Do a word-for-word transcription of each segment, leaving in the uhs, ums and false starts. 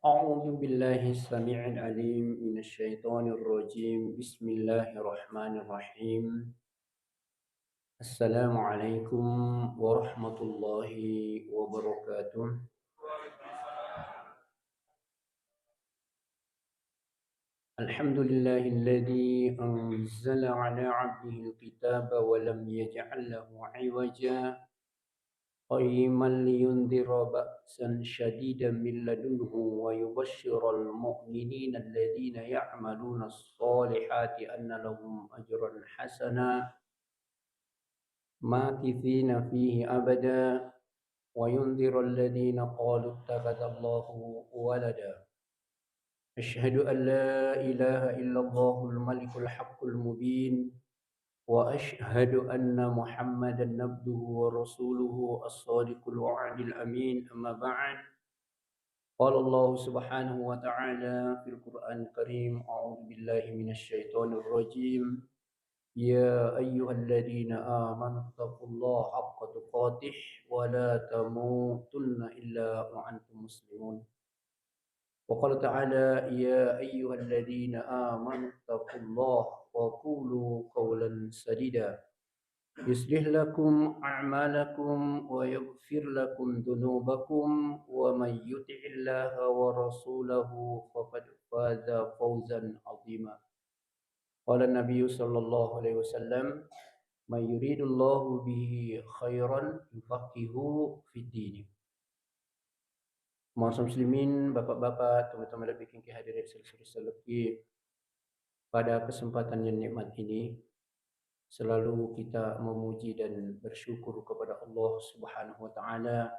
أعوذ بالله السميع العليم من الشيطان الرجيم. بسم الله الرحمن الرحيم. السلام عليكم ورحمة الله وبركاته. الحمد لله الذي أنزل على عبده الكتاب ولم يجعل له عوجا، قيما لينذر بأسا شديدا من لدنه ويبشر المؤمنين الذين يعملون الصالحات أن لهم أجرا حسنا ماكثين فيه أبدا وينذر الذين قالوا اتخذ الله ولدا. أشهد أن لا إله إلا الله الملك الحق المبين، وأشهد أن محمدا عبده ورسوله الصادق الوعد الأمين. أما بعد، قال الله سبحانه وتعالى في القرآن الكريم: أعوذ بالله من الشيطان الرجيم. يا أيها الذين آمنوا اتقوا الله حق تقاته ولا تموتن إلا وأنتم مسلمون. وقال تعالى: يا أيها الذين آمنوا اتقوا الله وقولوا قولا سديدا يصلح لكم أعمالكم ويغفر لكم ذنوبكم ومن يطع الله ورسوله فقد فاز فوزا عظيما. قال النبي صلى الله عليه وسلم: من يريد الله به خيرا يفقهه في الدين. Mausum muslimin, bapak-bapak, teman-teman lebih kengki hadirin selesai seleki. Pada kesempatan yang nikmat ini, selalu kita memuji dan bersyukur kepada Allah Subhanahu wa Ta'ala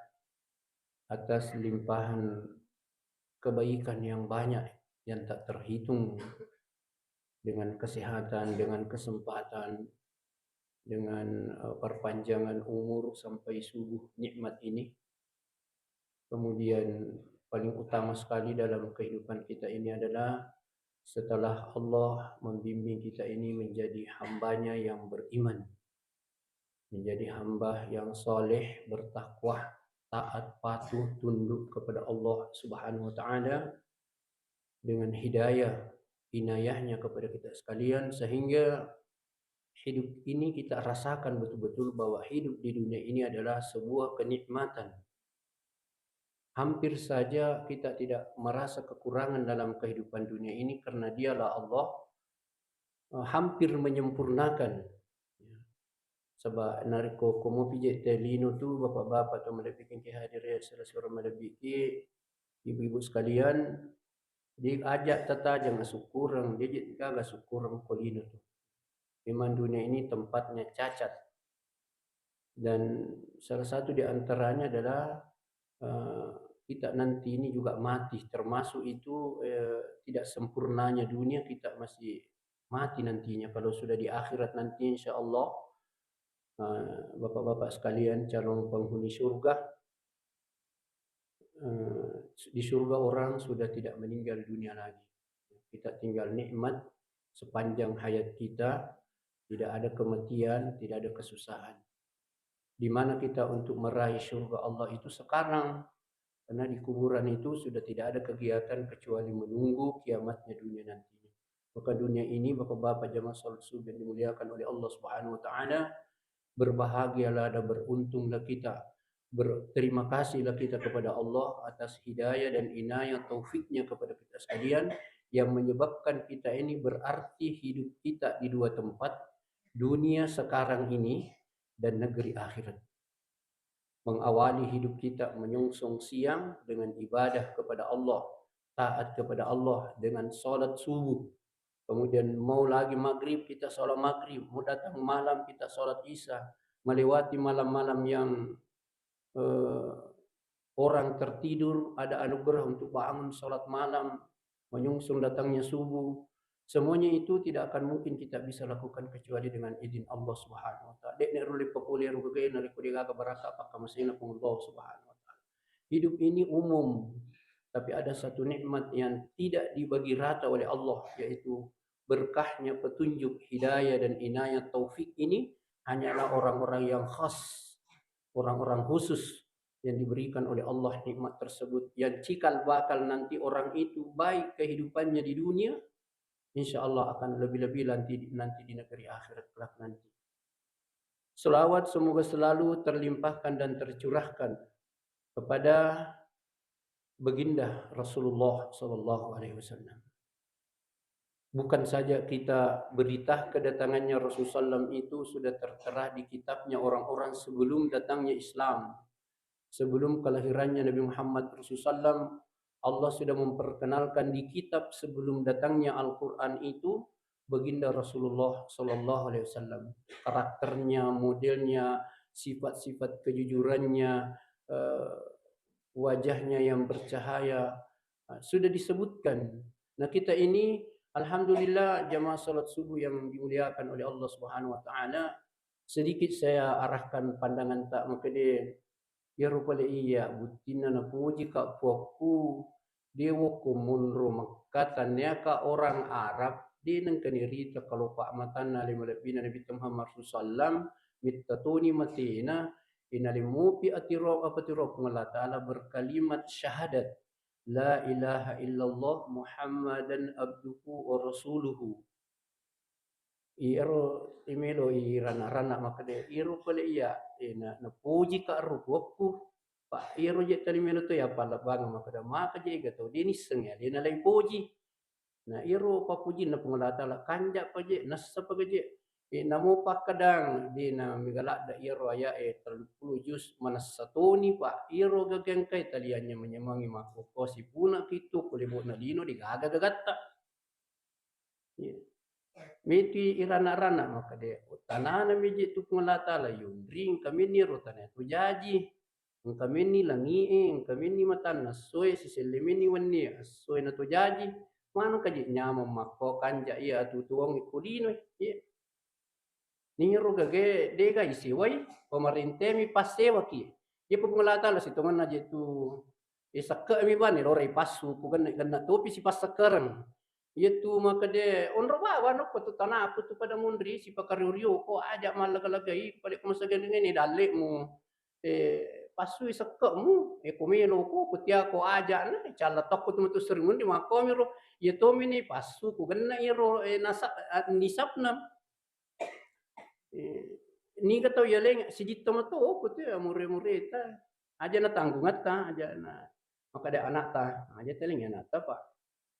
atas limpahan kebaikan yang banyak, yang tak terhitung, dengan kesehatan, dengan kesempatan, dengan, eh, perpanjangan umur sampai subuh nikmat ini. Kemudian, paling utama sekali dalam kehidupan kita ini adalah setelah Allah membimbing kita ini menjadi hambanya yang beriman, menjadi hamba yang saleh, bertakwa, taat, patuh, tunduk kepada Allah Subhanahu wa Ta'ala, dengan hidayah, inayahnya kepada kita sekalian, sehingga hidup ini kita rasakan betul-betul bahwa hidup di dunia ini adalah sebuah kenikmatan. Hampir saja kita tidak merasa kekurangan dalam kehidupan dunia ini karena Dialah Allah, eh, hampir menyempurnakan. Ya. Saba narekko ko mopi je te lino tu, bapak-bapak to malebbi ki hadir ya, saudara-saudara malebbi ki, ibu-ibu sekalian, di aja tatajeng asukkureng, de je gaga sukkureng ko lino tu. Memang dunia ini tempatnya cacat. Dan salah satu di antaranya adalah, eh, kita nanti ini juga mati, termasuk itu, eh, tidak sempurnanya dunia, kita masih mati nantinya. Kalau sudah di akhirat nanti, insya Allah, eh, bapak-bapak sekalian, calon penghuni surga, eh, di surga orang sudah tidak meninggal dunia lagi. Kita tinggal nikmat sepanjang hayat kita, tidak ada kematian, tidak ada kesusahan. Di mana kita untuk meraih surga Allah itu sekarang, karena di kuburan itu sudah tidak ada kegiatan kecuali menunggu kiamatnya dunia nantinya. Maka dunia ini, bapak-bapak jamaah salat subuh yang dimuliakan oleh Allah Subhanahu wa Ta'ala, berbahagialah dan beruntunglah kita, berterima kasihlah kita kepada Allah atas hidayah dan inayah taufiknya kepada kita sekalian, yang menyebabkan kita ini berarti hidup kita di dua tempat, dunia sekarang ini dan negeri akhirat. Mengawali hidup kita menyongsong siang dengan ibadah kepada Allah, taat kepada Allah dengan salat subuh. Kemudian mau lagi maghrib, kita salat maghrib. Mau datang malam, kita salat isya. Melewati malam-malam yang, eh, orang tertidur, ada anugerah untuk bangun salat malam, menyongsong datangnya subuh. Semuanya itu tidak akan mungkin kita bisa lakukan kecuali dengan izin Allah Subhanahu wa Ta'ala. De'na rulle papole ro gagae narekko de gaga baraka pakkamasena Puang Allah Subhanahu wa Ta'ala. Hidup ini umum, tapi ada satu nikmat yang tidak dibagi rata oleh Allah, yaitu berkahnya petunjuk, hidayah, dan inayah taufik ini hanyalah orang-orang yang khas, orang-orang khusus. yang diberikan oleh Allah nikmat tersebut, yang cikal bakal nanti orang itu baik kehidupannya di dunia, insya Allah akan lebih-lebih nanti, nanti di negeri akhirat kelak nanti. Selawat semoga selalu terlimpahkan dan tercurahkan kepada Baginda Rasulullah sallallahu alaihi wasallam. Bukan saja kita berita kedatangannya Rasul sallam itu sudah tertera di kitabnya orang-orang sebelum datangnya Islam. Sebelum kelahirannya Nabi Muhammad Rasul sallam, Allah sudah memperkenalkan di kitab sebelum datangnya Al-Quran itu Baginda Rasulullah sallallahu alaihi wasallam. Karakternya, modelnya, sifat-sifat kejujurannya, eh, wajahnya yang bercahaya, eh, sudah disebutkan. Nah, kita ini, alhamdulillah, jamaah salat subuh yang dimuliakan oleh Allah Subhanahu wa Ta'ala, sedikit saya arahkan pandangan tak makede, iyaro pale iya buttinna napuji ka puakku, de wokko monro Mekka, tanniaka orang Arab, de nengka nirita kalopa matanna ale malebbina Nabi Muhammad sallallahu alaihi wasallam, mitta toni matena, inale mopi atiro, apa tiro Puang Allah Ta'ala berkalimat syahadat, la ilaha illallah Muhammadan abduhu wa rasuluhu. Iyaro imelo irana-rana makkeda, iyaro pale iya, eh, na-, napoji ka ro puakku, pa iyaro je tali melo to ya pallebbangeng makkeda, maka je ega to, de nisseng ya, de nalai poji. Nah, iyaro pappojinna Puang Allah Ta'ala, kanja pa je, nassa pa je. Eh, namo pakkadang, de na mega ladda iyaro aya e telluppulo juz, manessa toni pa iyaro gagengkai taliannya menyemangi makkokko sipuna kitu ko lebo'na lino de gaga gagatta. Iya. Metui irana-rana makkeda, tanana meje tu Puang Allah Ta'ala yonri, engka menni ro tana tu jaji, engka menni langi e, engka menni matanna essoe, siselle menni wenni essoe na to jaji, maneng kaje nyameng makko kanja iya atutuwong ko lino, iya. Niro gage dega isewai, pemerintah mi passewaki. Iya Puang Allah Ta'ala sitongenna je tu, eh, sekke mi bane lora ipassu, ku genne-, genne topi sipassekkereng. Iya tu makkeda, onro bawa nokko tu tanaku tu pada munri, sipakario-rio, ko aja mallaga-lagai, pale ko masageng-geng ni dalle'mu. Eh, passui sekke'mu, eh, ko melo ko, ko tia ko aja na, calla tokko tu matu seri munri, makko miro, iya tomi ni passu, ku genne iro, eh, nasa-, ah, nisabna. Eh, niga tau yaleng sijitto mato ko tu ya mure-mureta. Aja na tanggungatta, aja na makkeda anakta, aja teleng anakta, Pak.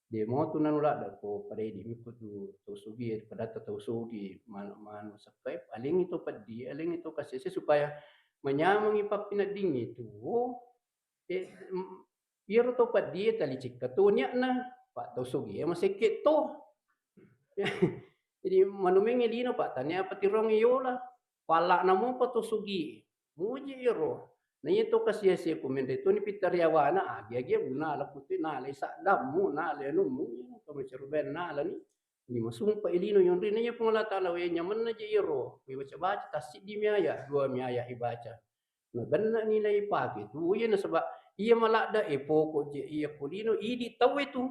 De mo tu nanu ladde ko pada idi mi ko tu tau sugi, padatta tau sugi, man-, manu sekkai, alengi to peddi, alengi to kasese supaya manyamengi pappinaddingi tu. Eh, mm, iyaro to peddi talicikka to niatna, Pak, tau sugi masekke to. Jadi manumengngi lino, Pak, tania patirongi yola. Palla'na mopa to sugi. Muji iyaro. Na iya to kasiasi ku menre toni pittariawana, agi-agi bunala pute, nalai saddammu, nalai anummu, iya to macaruben nalani. Ni masumpa i lino yonri, na iya Puang Allah Ta'ala, we nyamenna je iyaro. We baca-baca, tassiddi mi aya, dua mi aya ibaca. Na genna nilai ipake tu, iya nasaba iya maladda e pokok je iya ko lino, idi tauwe tu.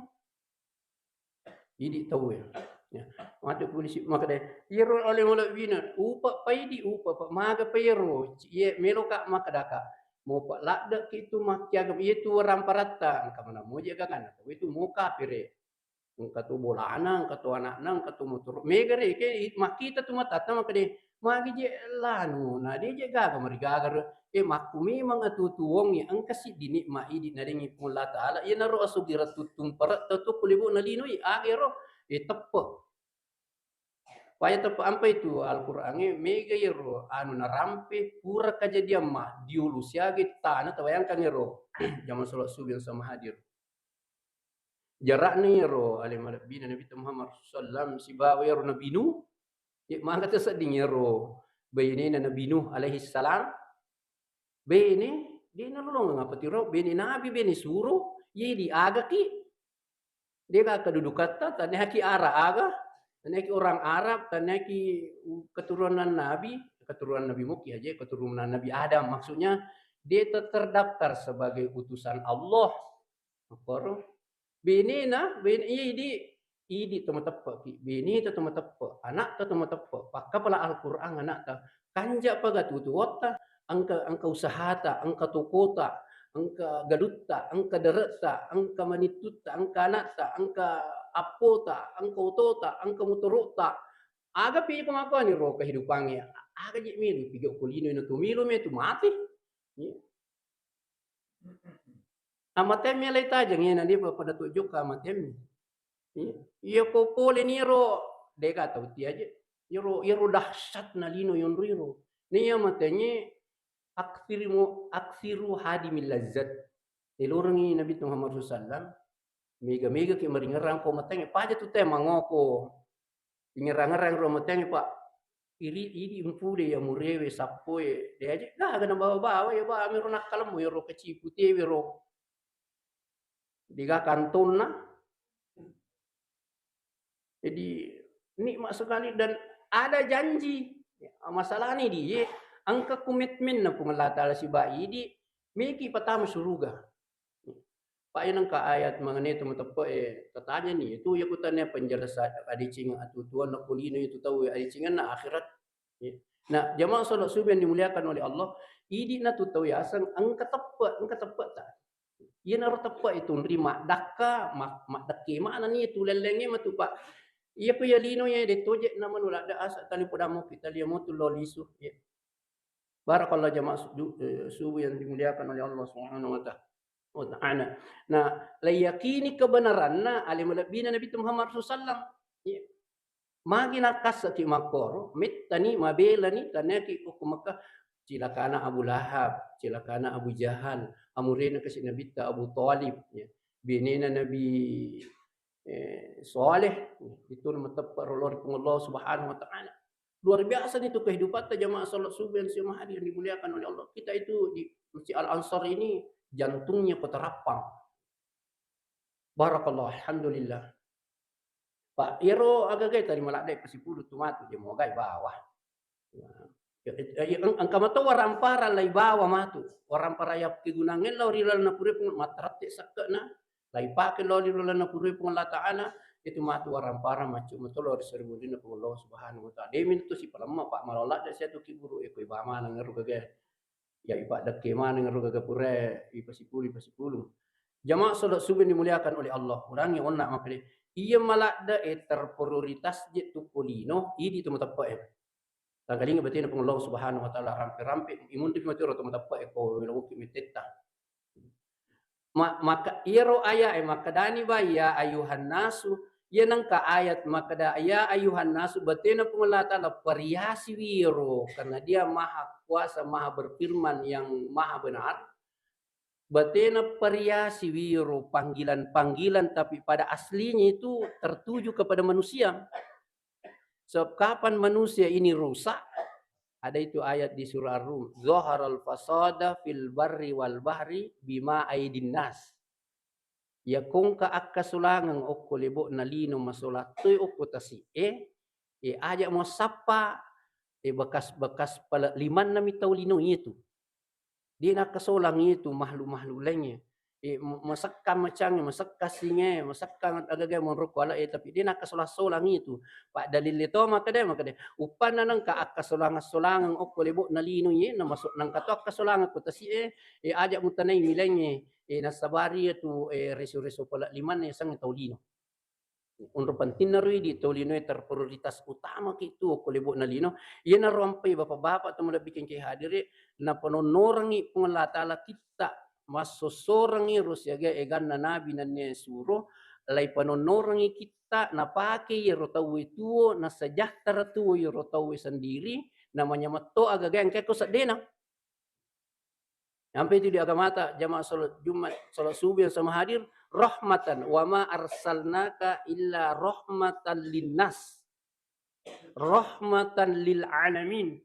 Idi tauwe. Ya. Mate polisi makkeda, iyaro ale malebbina, upa paidi, upa pa maga pa iyaro, iye meloka makkedaka. Mopa laddeki tu makkiagam, iye tu waramparatta, engka manammo je gagana, tauwe tu mo kapere. Engka tu bolana, engka tu anakna, engka tu motoro. Mega re, ke makkita tu matatta makkeda, magi je lanu, na de je gaga marigaga re. Eh, makku memang atutuwongngi, engka siddi nikmat idi nadengngi Puang Allah Ta'ala, iyanaro asugireng tuttung paretta tu ko lebo'na lino i, aga ero, eh, teppe. Paya teppe ampai tu Al-Quran e, mega iyaro anu narampe, pura kajadian ma, diulu siaga tana, tabayangkan ero, jaman sholat subuh yang sama hadir. Jarakna iyaro ale malebbina Nabitta Muhammad sallallahu alaihi wasallam sibawa iyaro Nabi Nuh, ye, maka tasedding iyaro bainena Nabi Nuh alaihi salam, bene, de nalolongeng apa tiro, bene nabi, bene suro, ye diagaki, dega kedudukatta, taniaki ara aga, taniaki orang Arab, taniaki keturunan nabi, keturunan Nabi Muki aja, keturunan Nabi Adam, maksudnya dia ter-, terdaftar sebagai utusan Allah. Makkoro. Benena, ben-, idi, idi to mateppeki. Beneta to mateppe, anakta to mateppe. Pakkapala Al-Quran anakta. Kanja paga tutuwotta. engka, engka usahata, engka tokota, engka galutta, engka dare'ta, engka manittutta, engka anatta, engka appota, engka otota, engka motoro'ta. Aga pi ko makkuani ro kehidupangnge, aga je melo pi jokko lino ino tu melo me tu mate. Iya. Amatemmi alai tajeng, iya, na dia pada tu jokka amatemmi. Iya. Iya ko pole niro, dega tau ti aja. Iyaro, iyaro dahsyatna lino yonro iro. Naiya matengnge aksiru, aksiru hadimil lazzat. Elorengngi Nabi Muhammad sallallahu alaihi wasallam, mega-mega ki maringerang ko matengnge, paja tu te mangoko. Ingerang-ngerang ro matengnge, Pak. Iri, idi mpude ya murewe sappoe. De aja gaga na bawa-bawa ya ba amiro nakkalemmu ya ro kacipu tewe ro. Diga kantonna. Jadi nikmat sekali dan ada janji. Ya, masalahnya di, ye, engka komitmenna Puang Allah Ta'ala sibawa idi, meki patama suruga. Pak, iya nengka ayat mengenai itu mateppe, eh, tatanya nih, itu ya kutanya penjelasan adicing atutuan na kulino itu tahu ya adicingan na akhirat. Ya. Nah, jamaah salat subuh yang dimuliakan oleh Allah, idi na tu tahu ya asang engka teppe, engka teppe ta. Iyanaro teppe itu nri maddakka, ma-, maddakke mana nih itu lelenge matu, Pak. Iya ko ya lino ya de toje na manu ladde asa tali podamo kita liya motu lo lisu. Ya. Barakallah jamaah su-, ju-, eh, subuh yang dimuliakan oleh Allah Subhanahu wa ta-, wa Ta'ala. Nah, laiyakini kebenaranna ale malebbina Nabi Muhammad sallallahu alaihi wasallam. Iya. Magi nakkassaki makkoro, mettani mabelani, taniaki okko Mekah, cilakana Abu Lahab, cilakana Abu Jahal, amurena kasi Nabitta Abu Thalib, ya. Benena Nabi, eh, Saleh, itu mateppe ro lao ri Puang Allah Subhanahu wa Ta'ala. Luar biasa nih tuh kehidupan ta jamaah salat subuh yang siang hari yang dimuliakan oleh Allah. Kita itu di Masjid Al Ansor ini jantungnya Kota Rappang. Barakallah, alhamdulillah. Pak, iyaro agaga tadi maladde pasipulu tu matu je mogai bawah. Ya, ya, ya, eng-, engka mato warampara lai bawa matu. Warampara ya kegunangnge lao ri laleng pura Puang, mataratte sakke'na, lai pake lao ri laleng pura Puang Allah Ta'ala, itu matu warampara maccu mato lao ri sariwedinna Puang Allah Subhanahu wa Ta'ala. Demi itu si palemma, Pak, malola de sia tu kiburu e koi bama nang ero gaga. Ya, ipaddekke maneng ro gaga pura ipasipulu, ipasipulu. Jamaah salat subuh yang dimuliakan oleh Allah, ulangi onna makkeda, iya maladde e terprioritas je tu polino, idi tu mateppe e. Tanggalinga batena Puang Allah Subhanahu wa Ta'ala, rampe-rampe imunri mati ro tu mateppe e ko melo wokki mettetta. Ma-, maka iyaro ayat e makkedani ba, "Ya ayuhan nasu," iya nengka ayat makkeda, "Ya ayuhan nasu," batena Puang Allah Ta'ala, "Pariasiwi ro, karena Dia Maha Kuasa, Maha Berfirman, yang Maha Benar." Batena pariasiwi ro panggilan-panggilan, tapi pada aslinya itu tertuju kepada manusia. Sebab kapan manusia ini rusak, ada itu ayat di surah Ar-Rum, "Zaharal fasada fil barri wal bahri bima aidin nas." Iya kongka akkasolangeng okko lebo'na lino masola toi okko tasi'e, e, aja mo sappa, e, bekas-bekas pale limanna mi tau lino itu. De nakkasolang itu makhluk-makhluk laingnge. E, m-, masekkang macang, masekkang singe, masekkang agaga monro kuala e, tapi de nakkasolang-solang itu. Pak dalil to makkeda, makkeda, uppanna nengka akkasolang-solangeng okko lebo'na lino ye, namaso-, nengka to akkasolangeng ko tasi'e, e, aja mutanai milaingnge, e, nasabari tu, e, reso-reso pale limanna yaseng tau lino. Onro pentingna ro idi tau linoe terprioritas utama ki tu ko lebo'na lino. Iyanaro ampai bapak-bapak to malebbi kengke hadiri, napanonnorengi Puang Allah Ta'ala kitta massossorengi ro siaga eganna nabi nennia suro, lai panonnorengi kitta napake iyaro tauwe tuo, nasejahtera tuo iyaro tauwe sendiri, namanya metto agaga engka ko seddena. Sampai itu di agamata, jamaah salat Jumat, salat subuh yang sama hadir, rahmatan, "Wa ma arsalnaka illa rahmatan linnas." Rahmatan lil alamin.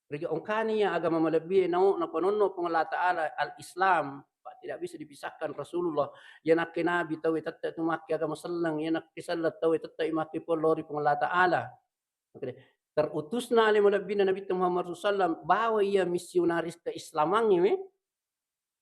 Rega ongkani ya agama malebbi nau napanonno Puang Allah Ta'ala al-Islam, Pak, tidak bisa dipisahkan Rasulullah. Ya nakke nabi tauwe tette tu makke agama selleng, ya nakke selleng tauwe tette makke polori Puang Allah Ta'ala. Oke deh. Terutusna ale malebbina Nabi Muhammad sallallahu alaihi wasallam, bawa ia misionaris keislamangnge, we,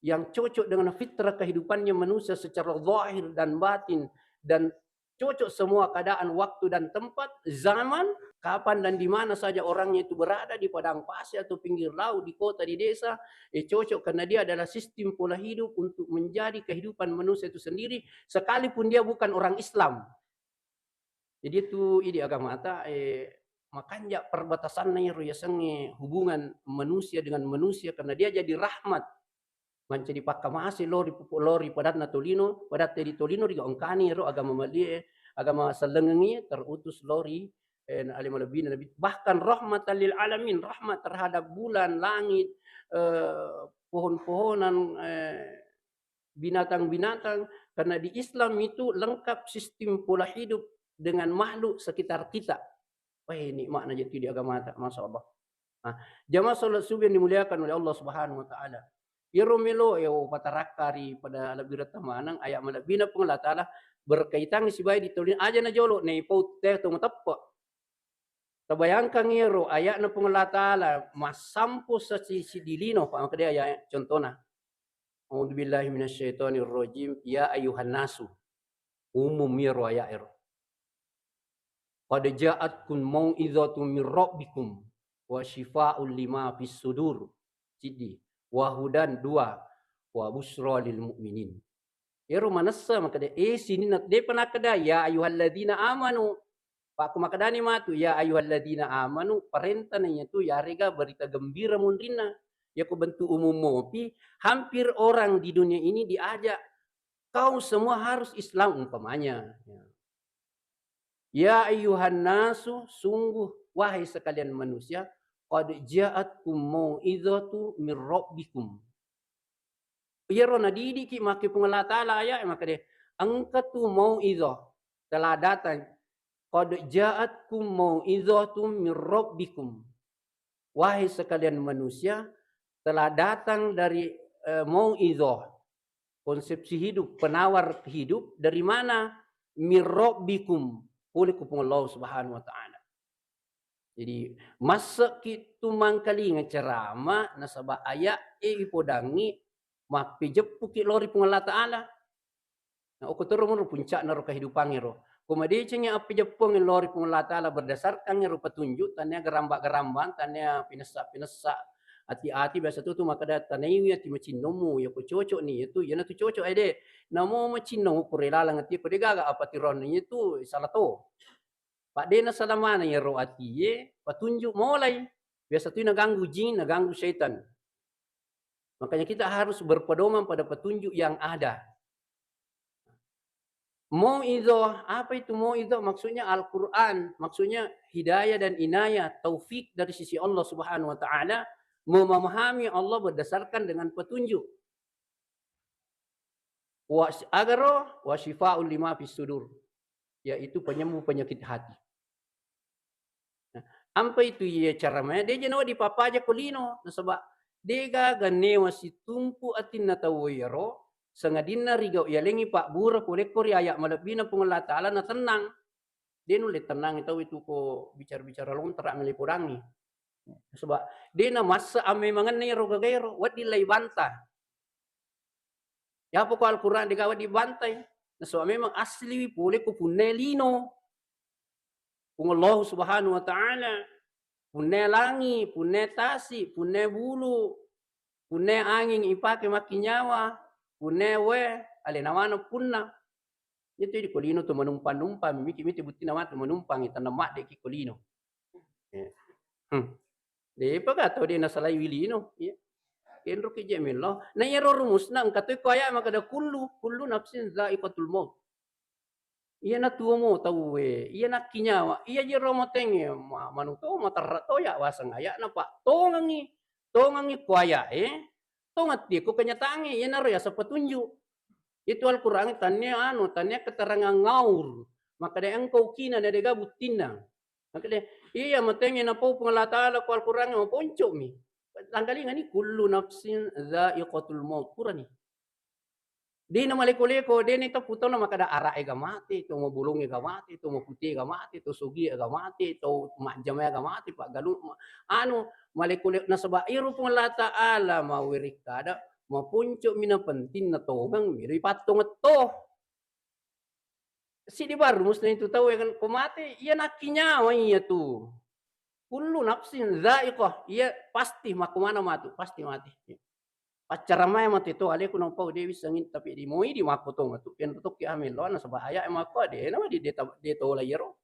yang cocok dengan fitrah kehidupannya manusia secara zahir dan batin, dan cocok semua keadaan, waktu dan tempat, zaman, kapan dan di mana saja orangnya itu berada, di padang pasir atau pinggir laut, di kota, di desa, eh, cocok karena dia adalah sistem pola hidup untuk menjadi kehidupan manusia itu sendiri, sekalipun dia bukan orang Islam. Jadi itu idi agamata, eh, makanja perbatasanna iyaro yasengnge hubungan manusia dengan manusia, karena dia jadi rahmat. Mancaji pakkamase lao ri pupu-, lao ri padanna tolino, padatta di tolino riga engkani ero agama malie, agama sellengengi terutus lao ri, eh, ale malebbina Nabi. Bahkan rahmatan lil alamin, rahmat terhadap bulan, langit, eh, pohon-pohonan, eh, binatang-binatang, karena di Islam itu lengkap sistem pola hidup dengan makhluk sekitar kita. Wah, nikmatna jatu di agamata, Masya Allah. Nah, jamaah salat subuh yang dimuliakan oleh Allah Subhanahu wa Ta'ala. Iyaro melo, eh, upatarakka ri pada lebbiretta maneng, ayat malebbina Puang Allah Ta'ala berkaitan sibawa ditolino aja na jolo, naipau te to mateppe. Tabayangkang iyaro ayatna Puang Allah Ta'ala, massampu sesi-, siddi lino, Pak, makkeda ayat, contohna. A'udzubillahi minasyaitonirrajim. Ya ayyuhan nasu. Umum iyaro ayat ero. Qad ja'atkum mau'izatun min rabbikum wa syifaa'un lima fis sudur. Siddi. Wa hudan, dua. Wa busra lil mu'minin. Ero manessa makkeda, eh, sininna, depa nakkeda, "Ya ayyuhalladzina amanu." Pakku makkedani matu, "Ya ayyuhalladzina amanu," parentana iyatu yarega berita gembira munrinna. Yako bentuk umum mopi, hampir orang di dunia ini diajak, "Kau semua harus Islam," umpamanya. Ya. "Ya ayyuhan nasu, sungguh, wahai sekalian manusia, qad ja'atkum mau'izatu min rabbikum." Iyaro nadidiki makke Puang Allah Ta'ala ayat, makkeda, "Engka tu mau'izah telah datang. Qad ja'atkum mau'izatum min rabbikum." Wahai sekalian manusia, telah datang dari, eh, mau'izah, konsepsi hidup, penawar hidup dari mana? Min rabbikum, pole ku Puang Allah Subhanahu wa Ta'ala. Jadi, massekki tu mangkalinga cerama, nasaba ayat e ipodangi, mappejeppuki lao ri Puang Allah Ta'ala. Nah, okko toro moro puncakna ro kehidupangnge ro. Ko madecengngi appejeppuangnge lao ri Puang Allah Ta'ala berdasarkan ro petunjuk, tania garamba-garambang, tania pinessa-pinessa, ati-ati, biasa tu, tu makkeda, "Tanaiwi ati macinnongmu, yako cocok ni, yatu, yana tu cocok, ede." Namo macinnong ukkure laleng ati, ko degaga apa tironna, yatu salah to. Pak, de nasala maneng iyaro atie, petunjuk molai. Biasa tu naganggu jin, naganggu syaitan. Makanya kita harus berpedoman pada petunjuk yang ada. Mau'izah, apa itu mau'izah? Maksudnya Al-Quran, maksudnya hidayah dan inayah, taufik dari sisi Allah Subhanahu wa Ta'ala, memahami Allah berdasarkan dengan petunjuk. Wa, agaro, wa syifaa'un lima fis sudur, yaitu penyembuh penyakit hati. Nah, ampa itu iya cara maya, de janawa dipapaja ko lino, nasaba de gaga newa situmpu atinna tau iyaro, sangadinna rigau yalengi pabbura polekko ri ayat malebbina Puang Allah Ta'ala, na tennang. De nulle tennangi tau itu ko bicara-bicara lontara mele podangi. Nasaba de namassa ammemangenna iyaro gagaero, wedding lai banta. Yapo ko Al-Quran degaga wedding bantai. Nasaba memang asliwi pole ko punnae lino. Puang Allah Subhanahu wa Ta'ala. Punnae langi, punnae tasi, punnae bulu, punnae anging ipake makkinyawa, punnae wae, alena maneng punna. Itu di ko lino tu manumpang-numpang, miki-miki buttina matu manumpang, tanna maddeki ko lino. Eh. Hmm. Depa ga tau de nasalai wi lino, iya. Kenro ki je mello. Na iyaro rumusna engka to ko ayat makkeda kullu, kullu nafsin dzaiqatul maut. Iya natuo mo tauwe, iya nakkinyawa, iya jero matengnge, ma-, manu to, materra to ya waseng ayatna, Pak. Tongengi, tongengi ko ayat e, tongeng ti ko kenyataangnge, iyanaro yaseng petunjuk. Itu Al-Quran tania anu, tania keterangan ngaur. Makkeda engka ukina na dega buttinna. Makkeda, iya matengnge napau Puang Allah Ta'ala ko Al-Quran maponcomi. Tanggalingani kullu nafsin dzaiqatul maut. Purani. De namaleko-leko, de ni to putona makkeda ara'e ga mate, to mabolonge ga mate, to maputie ga mate, to sogie ga mate, to majjamae ga mate, paggalu ma-, anu, maleko-le-, nasaba iro Puang Allah Ta'ala mawerekkada, maponcomi na pentinna tongeng, miro ipattongeng to. Sidi baru musnah itu tau ya kan, ko mate, iya nakki nyawa iya tu. Kullu nafsin dzaiqah, iya pasti makko mana matu, pasti mati. Paccaramai mate to, aleku nampau de wissengin, tapi di moi di makko to matu. Ken tokki amel lo nasaba aya makko de na di de ta-, de tola iyaro.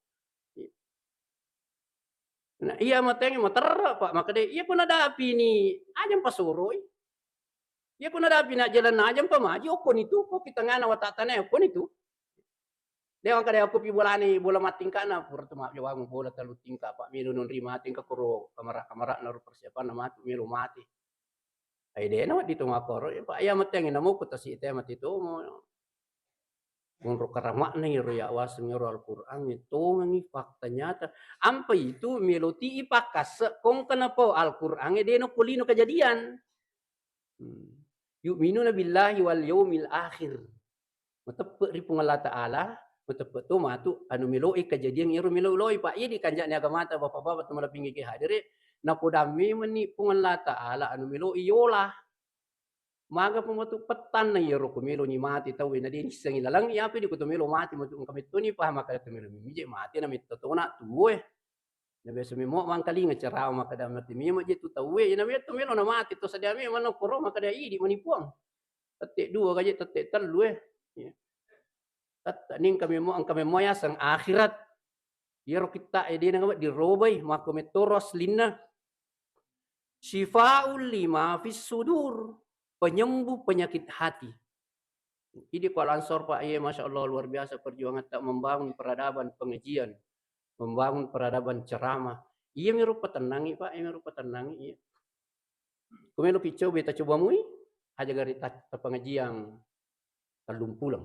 Nah, iya matengnge materra, Pak. Makkeda, iya ko nadapini, aja mpasoroi. Iya ko nadapini ajjalanna, aja mpamaji, okkoni tu, ko ki tengana watattana, okkoni tu. De makkeda, okko pi bolani, bola mattingkana, pura tu majjawang bola tellu tingka, Pak. Melo nonri mati, engka koro kamara-, kamarana ro persiapanna matu, melo mati. Ai de na wedding to makkoro, Pak. Iya matengnge namo ko tasi te mati tomo. Monro karama'na iyaro ya waseng iyaro Al-Qur'an, tongengi fakta nyata. Ampa itu melo ti ipakkasse kongka napau Al-Qur'an e de nokko lino kejadian. Hmm. Yu'minuna billahi wal yaumil akhir. Mateppe ri Puang Allah Ta'ala, mateppe to matu anu meloi kejadian iyaro melo loi, Pak. Iya di kanja'na agamata, Bapak-bapak, teman pinggir hadire, napoda memenni Puang Allah Ta'ala anu meloi yola. Maga pa matu pettanna iyaro ko meloni mati tauwe, na de nissengi laleng, iya pe di ko to melo mati matu, engka mettoni paham makkeda to melo mimije mati na metto tona tuwoe. Na biasa memo mangkalinga carawa makkeda mati memo je tu tauwe, na metto melo na mati to sadia memo na koro makkeda idi mani puang. Tette dua gaje tette tellu e. Iya. Tette ningka memo engka memo yaseng akhirat. Iyaro kitta e de na wedding robai, makko mettoro aslinna. Syifaul lima fis sudur, penyembuh penyakit hati. Idi ko Al-Ansor, Pak, iya, Masya Allah, luar biasa perjuangan tak membangun peradaban pengajian, membangun peradaban ceramah. Iya miro patennangi, Pak, iya miro patennangi, iya. Ko melo ki coba, ta coba mui, aja gari ta-, tapengajiang tellung pulang.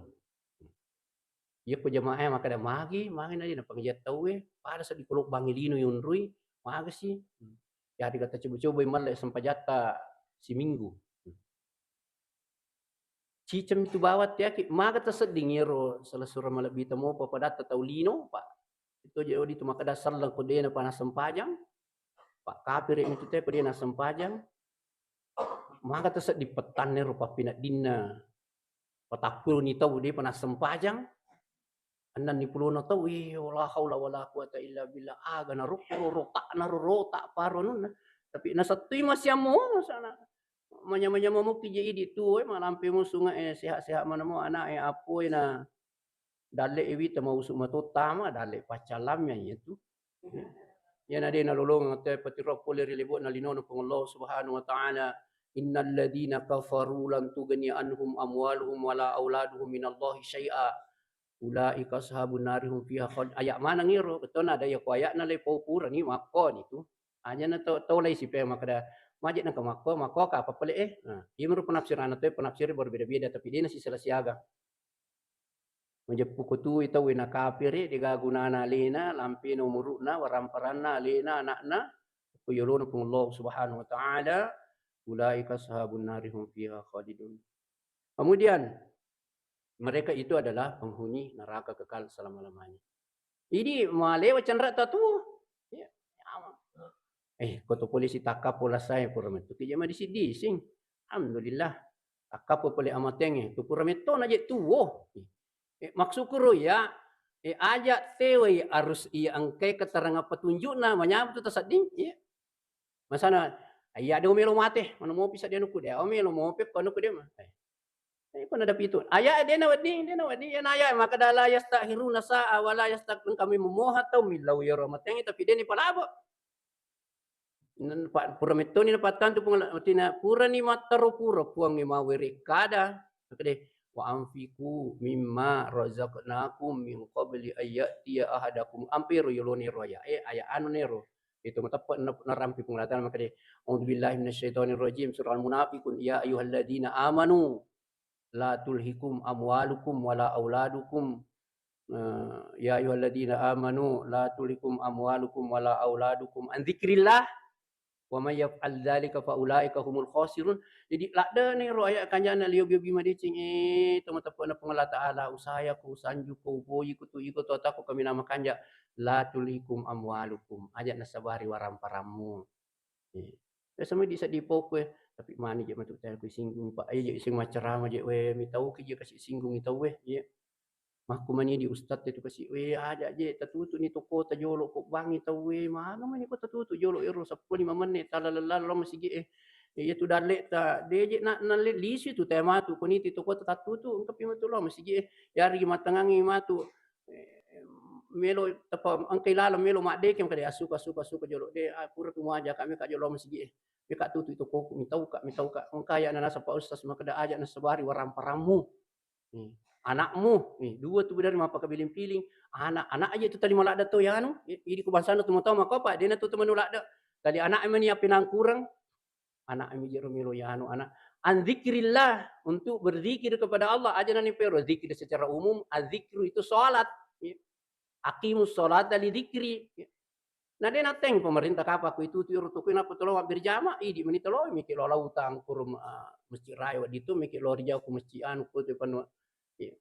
Iya ko jamaah e makkeda magi, magi na de na pengajian tauwe, pada seddi ko lobbangi lino yonroi, magasi. Jadi kata coba-coba malle sempajatta siminggu. Ciceng tu bawang tiaki, maga tasedding iyaro selessureng malebbita mopa padatta tau lino, Pak. Itu je odi tu makkeda selleng ko de na pana sempajang, Pak, kapire mi tu te ko de na sempajang. Maga tasedding pettanna ro pappineddinna. Patakkuni tau de pana sempajang. Ennenni pulona tau, iyo, la haula wala quwata illa billah. Aga na ro-, ro-, rotak na ro-, rotak paro anunna. Tapi nasettui masiammo sana. Manyamanyammo ki je idi tuo e, malampe mo sunge e, sehat-sehat maneng mo anak e, apo e na dalle e wita mausu matottama, dalle paccallamnya iya tu. Iya na de nalolongeng te patiro pole ri lebo'na linona Puang Allah Subhanahu wa Ta'ala. Innalladzina kafaru lan tughni anhum amwaluhum wala auladuhum minallahi syai'a. Ulaika ashabun nari hum fiha khalid. Ayat maneng iro, betona ada iya ko ayatna le pau purani makkoni tu. Aja na tau, tau lai sipe makkeda, maje nengka makko, makko ka apa pale e. Nah, iya menurut penafsiran tu, penafsir berbeda-beda, tapi de na sisala siaga. Majeppu ko tu tau na kapire, de ga gunana alena, lampena umuru'na, waramparanna, alena, anakna, ko yolona Puang Allah Subhanahu wa Ta'ala, ulaika ashabun nari hum fiha khalidun. Kemudian, mereka itu adalah penghuni neraka kekal selama-lamanya. Idi malewa cenre ta tuo. Iya, nyawa. Eh, ko to polisi takkappo lasai pura mettu ki jama disi-dising. Alhamdulillah. Takkappo pole amatengnge, tu pura metto na je tuo. Eh, maksudku ro ya, eh, aja tewai harus iya engkai keterangan petunjukna, manyameng tu tasedding. Iya. Masana, iya de melo mate, mana mopi sadia nuku de, oh melo mopi ko nuku de mah. Eh. Eh, ko nadapi tu. Aya de na wedding, de na wedding, ya na aya makkeda la yastakhiruna sa'a wa la yastaqdim, kami memoha tau millau yaro matengnge tapi de ni palabo. Nan pa-, pura mettoni napattantu Puang Allah, matina purani mattaro pura Puangnge mawerekkada. Makkeda, "Wa anfiqu mimma razaqnakum min qabli an ya'tiya ahadakum." Ampero yolone ro aya, eh, aya anu nero. Itu mateppe na-, narampi Puang Allah Ta'ala makkeda, "A'udzubillahi minasyaitonirrajim." Surah Al-Munafiqun, "Ya ayyuhalladzina amanu la tulhikum amwalukum wala auladukum." Eh, "Ya ayyuhalladzina amanu la tulhikum amwalukum wala auladukum an dzikrillah. Wa may yaf'al dzalika fa ulaika humul khasirun." Jadi, ladde'ni ro aya kanjana liyo biobi madeceng, eh, to mateppena Puang Allah Ta'ala, usayako, usanjuko, upoyiko, tu iko to atako kaminang makanja, la tulhikum amwalukum, aja nasabari waramparammu. Eh, biasa mai diseddi pokue, tapi mani je matu tena kui singgung, Pak. Ayo je sing macerama je, we, mitauki je kasi singgungi tau, we. Iya. Makku mani di ustadz itu kasi, "We, aja je tatutu ni toko ta jolo, ko bangi tau we, mana mani ko tatutu jolo ero seppulo lima menit tala lella lo masigi e." Iya tu dalle ta deje na nalle lisu tu te matu, ko niti toko ta tatutu engka pi matu lo masigi e. Yari matangangi matu, eh, melo tapa engka ilalang melo maddeke, makade asuka, asuka, asuka jolo de, ah, pura tu muaja kami ka jolo masigi e. Meka tutu itu koku, mitauka, mitauka. Engka ya nanasa Pak Ustaz, makada aja nasabari waramparammu. Nih, anakmu, nih, dua tu bedari mappakabiling-piling. Anak, anak aja itu tali maladda to yanu. I-, idi ku bangsana tu matau makopa, dena tu teman ladda. Tali anak mani apa nangkurang? Anak mi jero melo yanu anak. An zikrillah, untuk berzikir kepada Allah. Aja nani pero zikir secara umum, azikru itu salat. Ya. Aqimus salata li dzikri. Na de natteng pemerintah kapa ku itu tu ro tu ku napa tolo mabbirjama, idi meni tolo miki lo lautang kurum, ah, masjid raya wadi tu miki lo rijau ku masjid anu ku tu panu. Iya.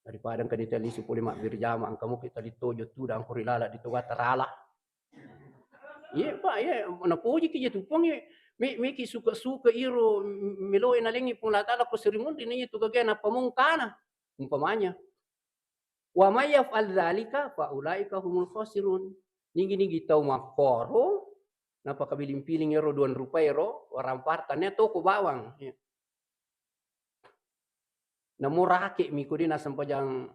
Daripada engka ditali supuli mabbirjama, engka muki tali tojo tu dang kuri lala di toga tarala. Iya, Pak, iya, napoji ki je tu pong, iya. Mi-, miki suka-suka iro, m-, meloe nalengi Puang Allah Taala ko seri munri na iya tu gagana pamongkana. Umpamanya, "Wa may yaf'al dzalika fa ulaika humul khasirun." Nigi-nigi tau makkoro, napakabiling-piling ero duang rupa ero, warampar tania toko bawang. Ya. Namo rake mi ko de nasempajang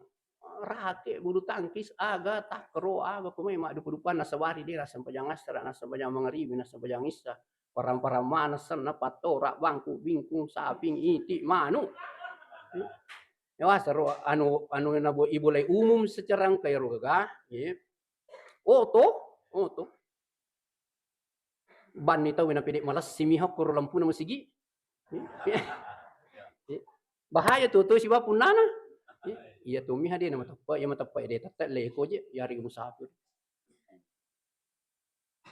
rake, bulu tangkis, aga, takkero, aga, ko mai maddupa-dupa nasabari de nasempajang asra, nasempajang mangaribi, nasempajang isya. Warampar mana senna pattora, bangku, bingkung, saping, iti, manu. Ya, wasaro anu, anu nabo ibolai umum secara engka ero gaga, ya. Oto, oto. Banni tau na pede malessi mi hokkoro lampuna masigi. Ya. Ya. Bahaya tu, tu siba punnana. Ya. Iya tu mi hade na mateppa, ya mateppa de tette le ko je, yari musafir.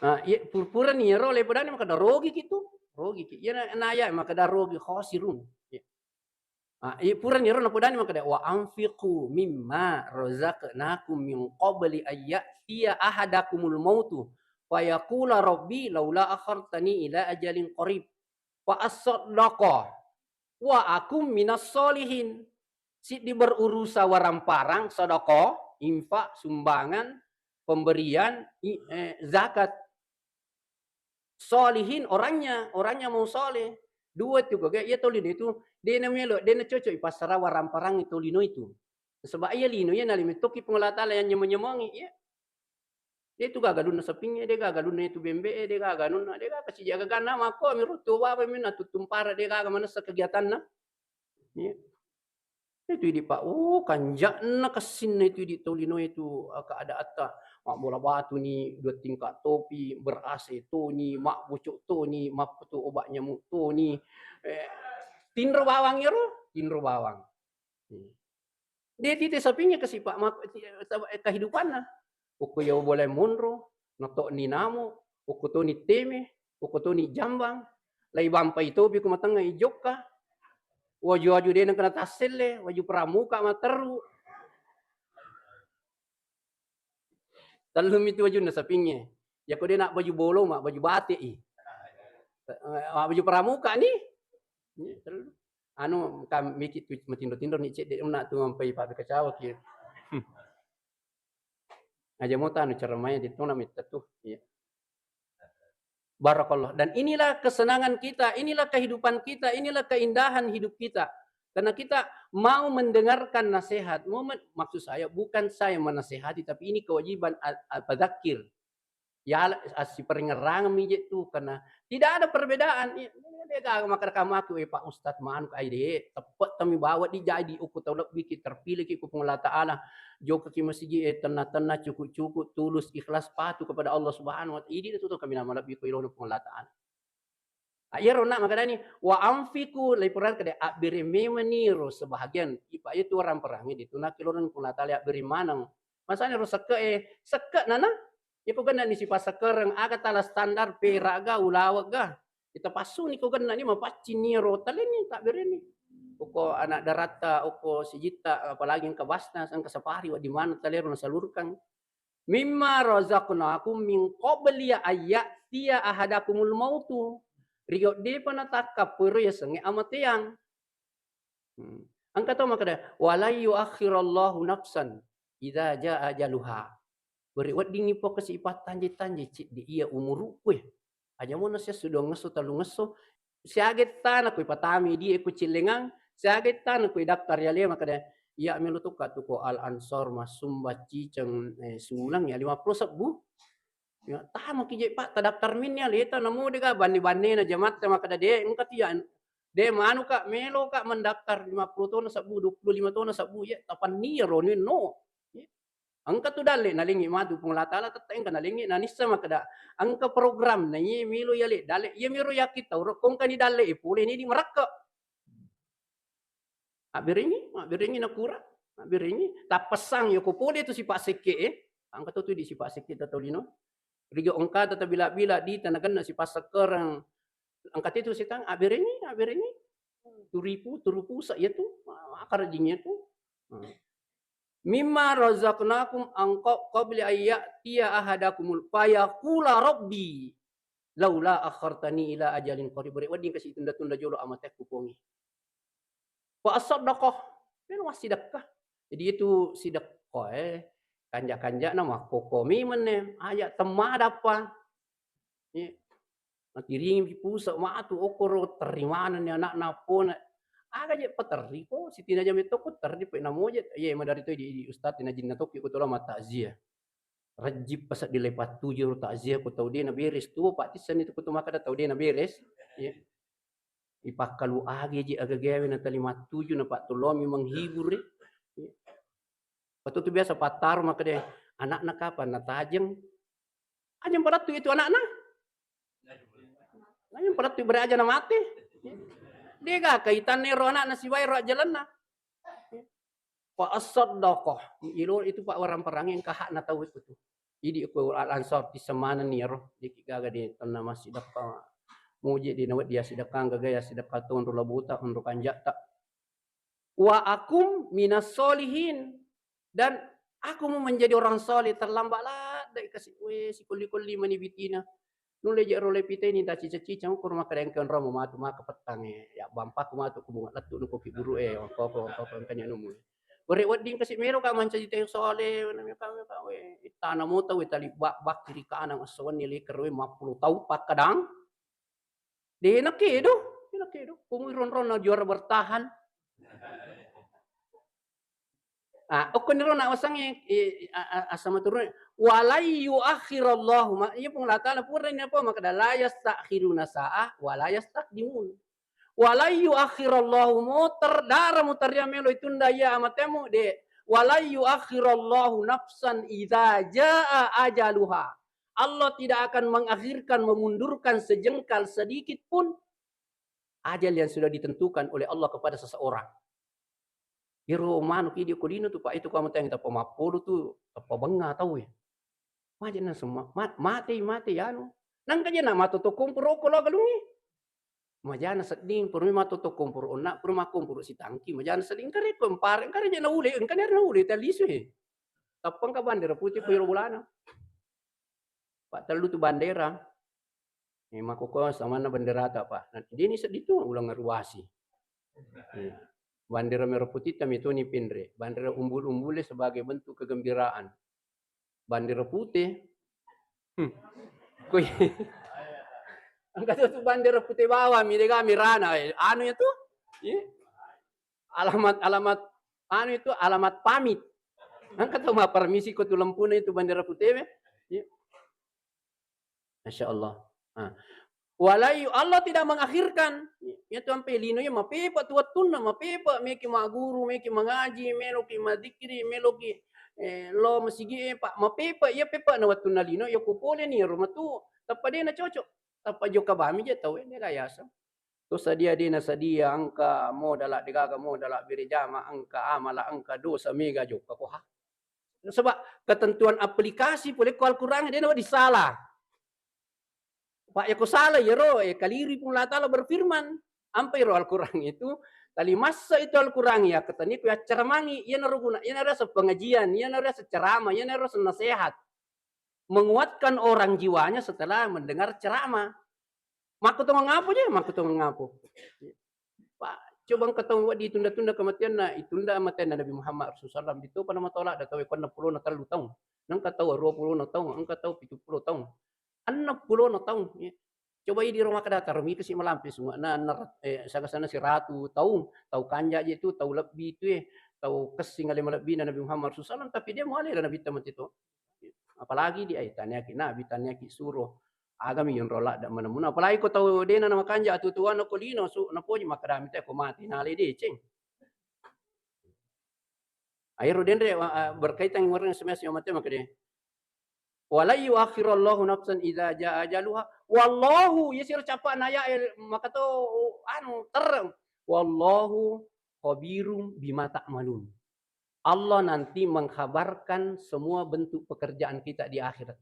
Ah, iya, pur-, purani iyaro le podani makkeda, "Rogi ki tu, rogi ki." Iya na, na aya makkeda rogi, khosirun. Iya. Ah, iya, purani iyaro napodani makkeda, "Wa anfiqu mimma razaqnakum min qabli ay ya'tiya ahadakumul mautu fa yaqula rabbi laula akhartani ila ajalin qarib." Fa assaddaqa wa akum minas solihin. Siddi berurusa waramparang, sedekah, infak, sumbangan, pemberian, i-, eh, zakat. Solihin orangnya, orangnya mau soleh. Dua tu gaga, iya tolino itu, de na melo, de na cocok ipassara waramparang tolino itu. Sebab iya lino iya nalimi toki Puang Allah Taala yang nyemong-nyemongi, iya. De tu gaga lunna sapingnge, de gaga lunna itu bembe e, de gaga nunna, de gaga sijak gaganna, makko mi ruttu baba mi na tuttumpara, de gaga manessa kegiatanna. Iya. Itu idi Pak, oh, kanjakna kessinna itu idi tolino itu, eh, keadaatta. Mabbola batu ni, dua tingkat topi, ber A C toni, mabbucuk toni, mapputu obat nyamuk toni. Eh, tinro bawang ero, tinro bawang. Iya. De tite sapingnge kasi Pak mak-, ti-, ta-, eh, kehidupanna. Okko iya bolai monro, natokni namo, okko toni teme, okko toni jambang, lai bampai topi ko matengnga i jokka, waju-waju de nengka natasselle, waju pramuka matteru. Tellumi tu wajunna sapingnge. Yako de na baju bolong, ma baju batik i. Eh, ma baju pramuka ni. Iya, tellu. Anu, kam miki tu matinro-tinro ni cedde una tu mampai pabbe kacawa ki. Aja mo tanu cara mai di tona mitta tu. Iya. Barakallah. Dan inilah kesenangan kita, inilah kehidupan kita, inilah keindahan hidup kita. Karena kita mau mendengarkan nasihat. Mau men-, maksud saya, bukan saya menasehati, tapi ini kewajiban al-, al-, fadzakir. Ya, assiparingerrangeng mi je tu, karena tidak ada perbedaan. Iya, de gaga makkeda kamaku, "Eh, Pak Ustadz, manuk ai de, teppek tami bawa di jadi uku tau lebbi ki terpilih ki ku Puang Allah Taala. Jokka ki masigi, eh, tenna-tenna, cukup-cukup, tulus, ikhlas, patuh kepada Allah Subhanahu wa Ta'ala." Idi tu, tu kami nama lebbi ku ilona Puang Allah Taala. Ah, iyaro na makkedani, "Wa anfiqu," lai purana kede, abbere memani ro sebahagian, ipa iya tu orang perangi di tu na kiloreng Puang Allah Taala abbere maneng. Masani ro sekke e, sekke nana, Iko genna ni sipasakkereng, aga tala standar, pera ga, ulaweng ga. Ita passuni ko genna ni mapaccing ni ro taleni, tabbereni. Uko anak daratta, uko sijitta, apalagi engka basna, engka safari, wedding maneng talero nasalurkang. "Mimma razaqnakum min qabli an ya'tiya ahadakumul mautu." Rio depa natakkappero yasengnge amateang. Hmm. Engka tau makkeda, "Wa la yuakhirallahu nafsan idza jaa ajaluha." Bere weddingngi pokka si ipattanjai-tanjai cedde iya umuru'ku e. Aja mona sia suduangngesso, tellungngesso, siaga ettana ko ipatami die ko cillengang, siaga ettana ko idaftar yale makkeda, "Iya melo tokka tu ko Al Ansor, Massumba, Ciceng, eh, Sulang ya lima puluh sebbu." Ya, tamaki je, Pak, tadaftar minni aleta, namo dega banne-bannena jamatta makkeda, "De, engka tu ya, de, manuka, meloka mendaftar lima puluh tona sebbu, dua puluh lima tona sebbu, ya, tapannia roni no." Ya. Engka tu dalle nalengngi matu Puang Allah Taala, tette engka nalengngi, nanissa makkeda, engka program na iye melo yale dalle, iya miro yakin tau ro, kongkani dalle e pole ni di marakka. Abberengi, abberengi nakura, abberengi. Tappessang yoko pole tu sipa sekke e. Engka tu tu di sipa sekke ta tau lino. Riga engka ta tabila-bila di tanagenna sipa sekkereng. Engka tu setang, abberengi, abberengi. Turipu, turupu sa iya tu. Akar jing iya tu. Hmm. "Mimma razaqnakum angko qabli ayyatiya ahadakumul fayaqula rabbi laula akhartani ila ajalin qarib." Bere wedding kasi tunda-tunda jolo amatekku pongi. Wa asaddaqah, melo massidekka. Jadi itu sidekka, eh, kanja-kanjana makkoko memeng ne, aja temmadappa. Eh, matiringi puse matu okkoro terri manenni anakna pona. Aga je paterri ko, sitinaja metto ko terri pe namoje, ye madari to di, di ustaz najinna tokki ko tola ma takziah. Rejjippa sedding le pattuju ro takziah ko tau de naberes tu, Pak, tissenni tu ko tu makkeda tau de naberes. Iya. Ipakkalu age je aga gawe na tali mattuju na pattolomi menghibur e. Iya. Patu tu biasa pattaro makkeda, "Anakna kapan natajeng?" Ajeng padattu itu anakna. Ajeng padattu beraja na mate. Dega kaitanna ero anakna sibawa ero ajjalenna. Fa asaddaqah. Ilo itu, Pak, warang-parange engka hakna tau itu tu. Idi ko Al Ansor tissemanenni ero, deki gaga de tenna massidekka. Muji di nawe dia sidekka gaga ya sidekka tu onro labuta, onro kanjatta. Wa akum minas solihin. Dan aku mau menjadi orang soleh, terlambat ladde kasi we sikolli-kolli mani bitina. Nulle je ro le piteni ta cica-cica ko rumah kadang ke ro matu maka petang e. Ya bampa ku matu ku bunga lettu nuko ki guru e, wangko-wangko, wangko-wangko engkanya numu. Bere wedding kasi mero ka mancaji tau soleh, nami ka we, ka we. Tana mota we tali bak-, bak kiri kanan esso wenni leker we mappulo tau pakkadang. De nakedo, de nakedo. Komu ronronna juara bertahan. Ah, okkoniro na wasengnge, eh, a-, a-, asama turun. Wa la yuakhirallahu ma-, iya Puang Allah Taala pura ni apa makkeda, "La yastakhiruna sa'ah wa la yastaqdimun." Wa la yuakhirallahu, moter dara muteria melo itunda iya amatemu de. "Wa la yuakhirallahu nafsan idza jaa ajaluha." Allah tidak akan mengakhirkan, memundurkan sejengkal sedikit pun ajal yang sudah ditentukan oleh Allah kepada seseorang. Iro manuk idi ko lino tu, Pak, itu kamu tanya tappa mappolo tu, tappa bengnga tau ya. Maja na semua, ma-, mate, mate ya anu. Nangka je na mato to komporo ko lo galungi. Majana sedding, purmi mato to komporo onna, purmi makomporo sitangki, majana sedding kare ko empare, kare je na ule, engka na ule talisu he. Tappa engka bandera putih ko iro bolana. Pak, tellu tu bandera. Eh, makkoko samanna banderata, Pak. Nah, dini seddi tu ulang ruasi. Eh, bandera merah putih tami tu ni pinre. Bandera umbul-umbule sebagai bentuk kegembiraan. Bandera putih. Hmm. Kui. Angkat tu bandera putih bawah, mi dega mirana, eh, anu ya tu. Iya. Alamat, alamat anu itu alamat pamit. Angkat tu ma permisi ko tu lempuna itu bandera putih, eh. Iya. Masya Allah. Ah. Walai, Allah tidak mengakhirkan. Iya tu ampe lino ya mapepa tu wattunna, mapepa meki maguru, meki mangaji, meloki madzikiri, meloki, eh, lo masigi, eh, Pak, mapepa, iya pepa na wattunna lino, ya kupole ni rumah tu, tappa de na cocok. Tappa jokka bami je tau, eh, de gayasa. Tu sadia de na sadia, engka modala, de gaga modala, bere jama, engka amala, engka dosa, mega jokka ko ha. Sebab ketentuan aplikasi pole ko Al-Quran de na wedding salah. Pak, ya ko salah iyaro, eh, kaliri Puang Allah Taala berfirman. Ampai ro Al-Quran itu, tali massa itu Al-Quran ya, ketani ku yaccaramangi, iya naro guna, iya naro pengajian, iya naro ceramah, iya naro nasihat. Menguatkan orang jiwanya setelah mendengar ceramah. Makkutongeng apo je? Makkutongeng apo? Pak, Coba engka tau wedding ditunda-tunda kematianna, itunda matianna Nabi Muhammad Rasulullah sallallahu alaihi wasallam, ditopa namatolak da tau e ko enneng pulona tellu taung. Engka tau dua pulona taung, engka tau pitu pulo taung. Enneng pulona taung, ya. Coba idi ro makkeda, taro mi kasi malampe sunga na, na, eh, saga-saga siratu taung, tau kanja je tu, tau lebbi tu, eh, tau kessing ale malebbina Nabi Muhammad Rasulullah sallallahu alaihi wasallam, tapi de muale Nabi ta mati to. Apalagi di ai taniaki Nabi, taniaki suro. Agami yonro ladda manamuna. Apalagi ko tau dena na makanja atu-atuanna ko lino, su, napoji makkeda mi te ko mati, nalai deceng. Aero denre, wa-, a, berkaitan dengan S M S yang mate makkeda, "Wa la yuakhirallahu nafsan idza jaa ajaluha." Wallahu, ya sira capa naya, eh, maka to, anu, terang. "Wallahu khabirum bima ta'malun." Allah nanti mengkhabarkan semua bentuk pekerjaan kita di akhirat.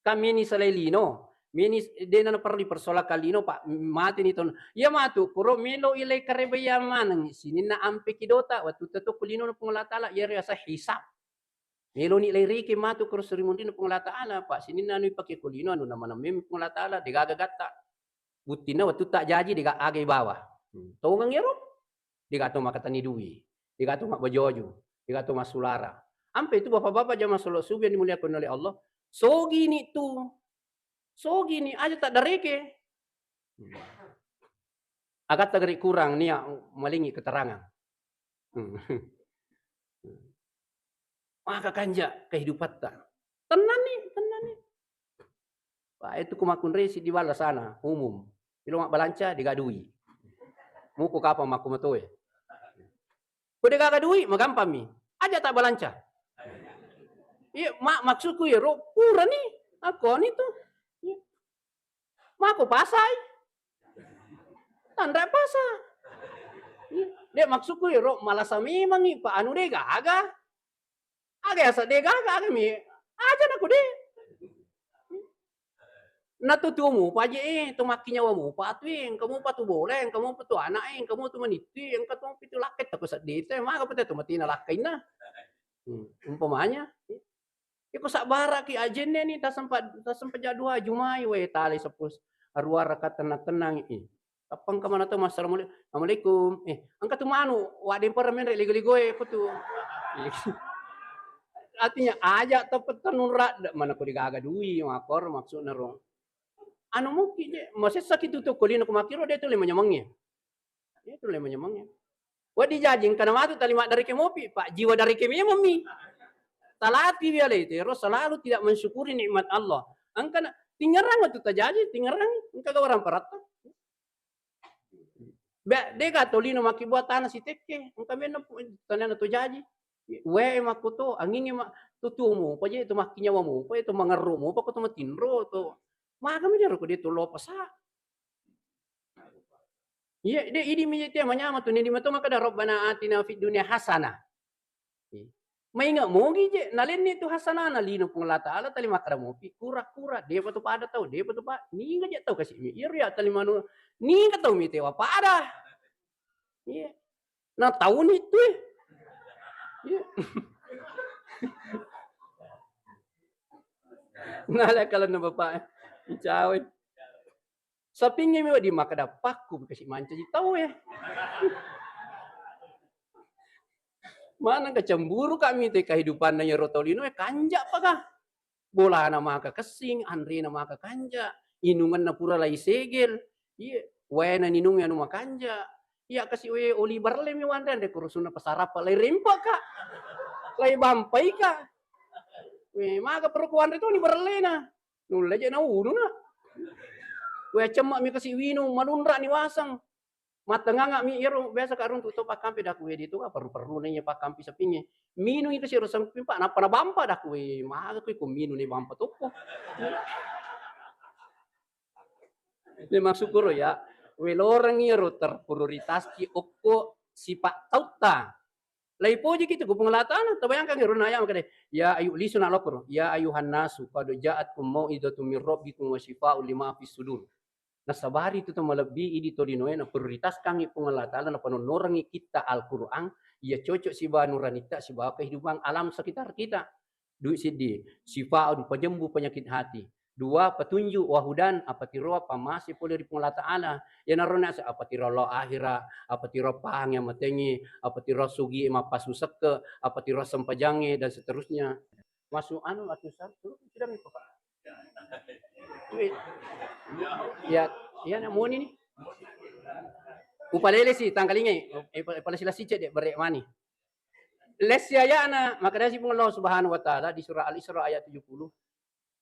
Kan meni salai lino, meni s-, dena perlu dipersoalkan lino, Pak, m-, mati ni ton. Ya matu, kuro melo ilai karebaya maneng, sininna ampe kidota, wattu teto kulino Puang Allah Ta'ala, ya riasa hisab. Melo ni lai riki matu kuro surimunri Puang Allah Ta'ala, Pak, sininna anu ipake kulino, anu nama namem Puang Allah Ta'ala, degaga gatta. Buttinna wattu ta jaji dega aga ibawa. Hmm. Tongeng ero? Dega to makatani dui, dega to mabbajoju, dega to massulara. Ampe tu bapak-bapak jamaah salat subuh yang dimuliakan oleh Allah. Sogini tu. Sogini aja tak dareke. Hmm. Agatta gari kurang nia malingi keterangan. Hmm. Maka kanja kehidupatta. Tenang ni, tenang ni. Pak, itu ku makkunrei siddi balla sana, umum. Ilo mabbalanca, dega dui. Muko kapang makku matoe. Ko dega dui, magampang mi. Aja tak balanca. Iya, ma-, maksudku ya, ro, pura ni. Aku ni tu. Iya. Mako pasai. Tanra pasa. Iya. De maksudku ya, ro, malasa memangi, Pak, anu de gaga. Aga asa de gaga, aga mi. Aja naku de. Natutumu paje, eh, tu makkinyawamu patu, eh, engka mupa tu bola, engka mupa tu anak, eh, engka mupa tu manittu, eh, engka tu pitu lakkai tako seddi tu, eh, maga pete tu matina lakkainna. Hmm, umpamanya, iko sabbaraki ajenne ni tasempa, tasempa jadua jumai, we, tali sepus, arua raka tenang-tenang, eh. Tappang ka mana tau, "Assalamualaikum." "Assalamualaikum." "Eh, engka tu manu, waddeng para menre ligo-ligoe ko tu." Artinya, aja tau pettanung radde, mana ko digaga dui, makor maksudna ro. Anu muki je, masessaki tu, tu kolino ko makiro, de tu le manyamengnge. De tu le manyamengnge. Wedding jaji engka namatu tali maddareke mopi, Pak, jiwa dareke memang mi. Talati wialai tero selalu tidak mensyukuri nikmat Allah. Engka na, tingerang tu tajaji, tingerang, engka gawarang paratta. Be, dega tolino makkibua tana sitekke, engka menna pu-, tanana to jaji. Wae makkuto, anginge ma-, tutumu, paje to makkinyawamu, paje to mangerrumu, pako to matinro to. Magami dero ko de to lopasa. Iya, de idi mi te manyama tu, nidi mato makkeda, "Rabbana atina fid dunya hasanah." Iya. Mainga mogi je, nalenni tu hasanana lino Puang Allah Ta'ala, tali makkeda mopi, kura-kura, depa tu pada tau, depa tu pa-, ninga je tau kasi mi. Iya, riya tali manu, ninga tau mi tewa pada. Iya. Nah, tauni tu, eh. Iya. Nala kalau na bapak, eh. Cawe. Sapingnge mi wedding makkeda, "Pakku kasi mancaji tau, eh." Maneng kacemburu kami te kehidupanna iyaro tau lino, eh, kanja paga. Bolana maka kessing, anrena maka kanja, inungenna pura lai segel, iya, waena ninung anu makanja. Iya kasi, we, oli barelle mi wanre, anre kurusunna pasarappa, lai rempa ka, lai bampai ka. We, maka perlu kuanre tu ni barellena. Nulle je naununa. We, cemma mi kasi winung, malunra ni waseng. Mattenganga mi iyaro biasa ka runtu to pakkampe, daku, we, de tu ka perru-perru na iya pakkampe sapingnge. Minungi kasi ro semping, Pak, nappa nabampa, daku, we, maga kui ko minung ni bampa toppo. Memang syukur ya, we, loreng iyaro terprioritaski okko sipa tautta. Laipojiki tu ku Puang Allah Ta'ala, tabayangkan ero na ayat makkeda, ya ayu-, lisu na lokoro, "Ya ayuhan nasu qad ja'atkum mau'izatun min rabbikum wa syifaa'un lima fis sudur." Nasabari tu to malebbi idi tolinoe, naprioritaskangngi Puang Allah Ta'ala, napanonnorengngi kitta Al-Quran, iya cocok sibawa nuranitta, sibawa kehidupan alam sekitar kita. Dui siddi, syifaa'un, panyembuh penyakit hati. Dua, petunjuk, wahudan, apatiro pammase pole ri Puang Allah Ta'ala. Iyanaro nasa apatiro lao akhira, apatiro pahangnge matengngi, apatiro sugi mappasusekke, apatiro sempajangnge, dan seterusnya. Masuk anu, masuk satu, sudah mi, Pak. Ya, ya, nak moni ni. Upalele si, tangkalingai, eh, pa-, pala silasi cek dek, berek mani. Lessi ayana, makanya si Puang Allah Subhanahu wa Ta'ala di surah Al-Isra ayat tujuh puluh.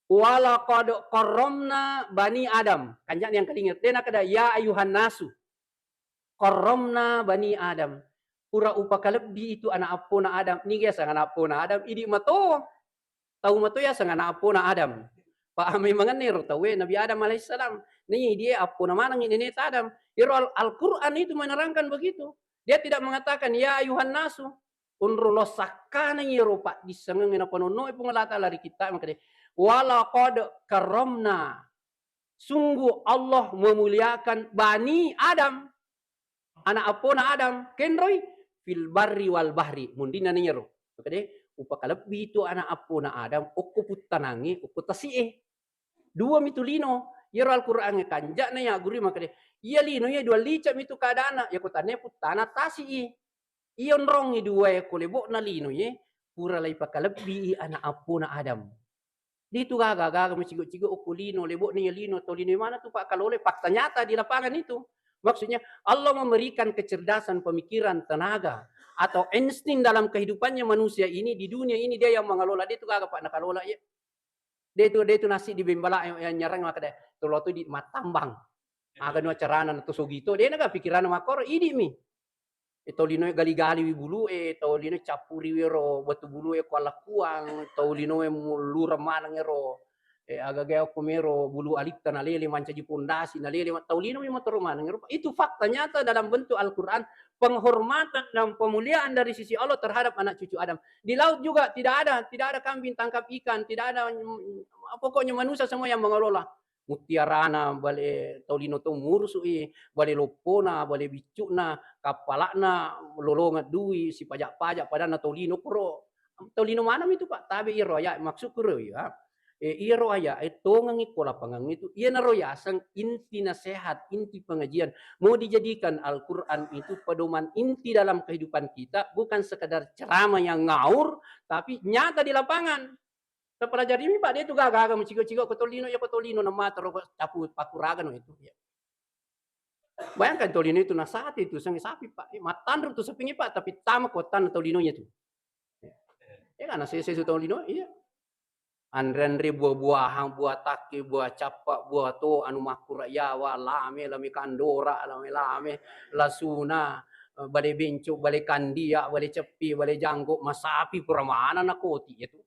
"Walaqad karramna bani Adam." Kanjak ni yang kalinga. Dena kada, "Ya ayuhan nasu." Karramna bani Adam. Pura upakalebbi itu anak appona Adam. Niga yaseng anak appona Adam? Idi mato. Tau mato yaseng anak appona Adam. Pa memang ero tauwe Nabi Adam alaihissalam. Ni dia appona maneng neneta Adam. Ero Al-, Al-Quran itu menerangkan begitu. Dia tidak mengatakan, "Ya ayuhan nasu." Onro lo sakkaneng iyaro paddissengeng napanonnoe Puang Allah Ta'ala ri kitta, makkeda, "Walaqad karramna." Sungguh Allah memuliakan bani Adam, anak appona Adam, kenroi, "fil barri wal bahri." Mundinna niyaro. Makkeda, upakalebbi tu anak appona Adam, okko puttanangnge, okko tasi'e. Dua mitu lino, iyaro Al-Quran e kanja'na ya guru makkeda, iya lino iya dua lica mitu keadaanna, ya kotane puttana tasi'i. Iya onrongngi duae ko lebo'na linoe, pura laipakalebbii ana' appona Adam. De'tu gaga-gaga macigo-cigo okko lino, lebo'na iya lino, tau linoe maneng tu pakkaloloi, fakta nyata di lapangan itu. Maksudnya, Allah memberikan kecerdasan pemikiran, tenaga, atau insting dalam kehidupannya manusia ini, di dunia ini dia yang mengelola, de'tu gaga pa nakalola iya. De'tu, de'tu nasi di bembala yang nyarang makkeda, tolo tu di mattambang. Aga nu acarana na to sogito, de'na ga pikiranna makkoro, idi'mi. E, tau linoe gali-galiwi bulu'e, tau linoe cappuriwi ero batu bulu'e ko allakkuang, tau linoe mullureng maneng ero, e, aga-aga okko mero bulu alitta nalele mancaji pondasi, nalele ma-, tau linomi motoro maneng ero. Itu fakta nyata dalam bentuk Al-Quran, penghormatan dan pemuliaan dari sisi Allah terhadap anak cucu Adam. Di laut juga tidak ada, tidak ada kambing tangkap ikan, tidak ada, mm, pokoknya manusia semua yang mengelola. Mutiarana, bale tau lino to murusu'i, bale loppona, bale biccu'na, kappala'na, lolongeng dui, sipaja'-paja' padanna tau lino kuro. Tau lino maneng mitu, Pak. Tabe iyaro aya' maksudku ro iya. E, iyaro aya' e tongengngi ko lapangang itu, iyanaro yaseng inti nasihat, inti pengajian. Mau dijadikan Al-Quran itu pedoman inti dalam kehidupan kita, bukan sekadar ceramah yang ngaur, tapi nyata di lapangan. Tapelajarimi, Pak, de'tu gaga-gaga macigo-cigo ko tau lino, iya ko tau lino namata ro capu pakkuragano itu. Ya. Bayangkan tau lino itu nasate itu sengnge sapi, Pak. Eh, mattanru tu sapingnge, Pak, tapi tama ko tanna tau linonya tu. Ya, kan, sese su tau lino, iya. Anre-anre buah-buahan, buah takke, buah cappa, buah to, anu makkura yawa, lame, lame kandora, lame-lame, lasuna, eh, bale benco, bale kandia, bale ceppi, bale janggo, masapi pura maneng nakoti ya tu.